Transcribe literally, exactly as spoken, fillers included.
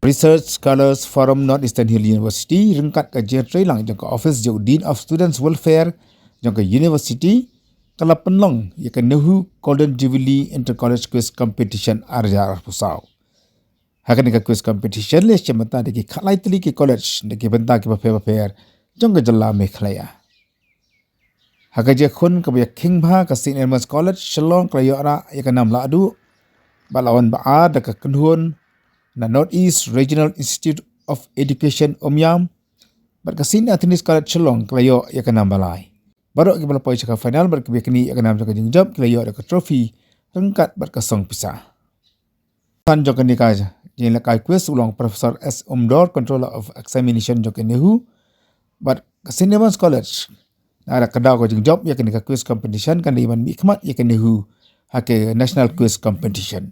Research Scholars Forum North Eastern Hill University ryngkat ka jingtreilang jong ka office jong u Dean of Students Welfare jong ka university ka la pynlong ïa ka NEHU Golden Jubilee Inter College Quiz Competition ar hajar arphew saw. Ha kane ka quiz competition la shim bynta da ki khatlai tylli ki college na ki bynta kiba pher bapher jong ka jylla Meghalaya. Ha ka jingkhun kaba ïakhing bha, ka St Edmund's College Shillong ka la ïoh rah ïa ka nam lahduh bad la wan ba ar da ka kynhun na North East Regional Institute of Education, Umiam, bad ka St Anthony's College Shillong ka la ïoh ïa ka nam balai. Baroh kiba la poi sha ka final bad kiba ïaknieh ïa ka nam jong ka jingjop ki la ïoh da ka trophy ryngkat bad ka song pisa. San jong kane ka jingïalehkai quiz u long Professor S Umdor, Controller of Examination jong ka NEHU, bad ka St Edmund's College, na ka daw ka jingjop ïa kane ka quiz competition kan dei ban mihkhmat ïa ka NEHU ha ka National Quiz Competition.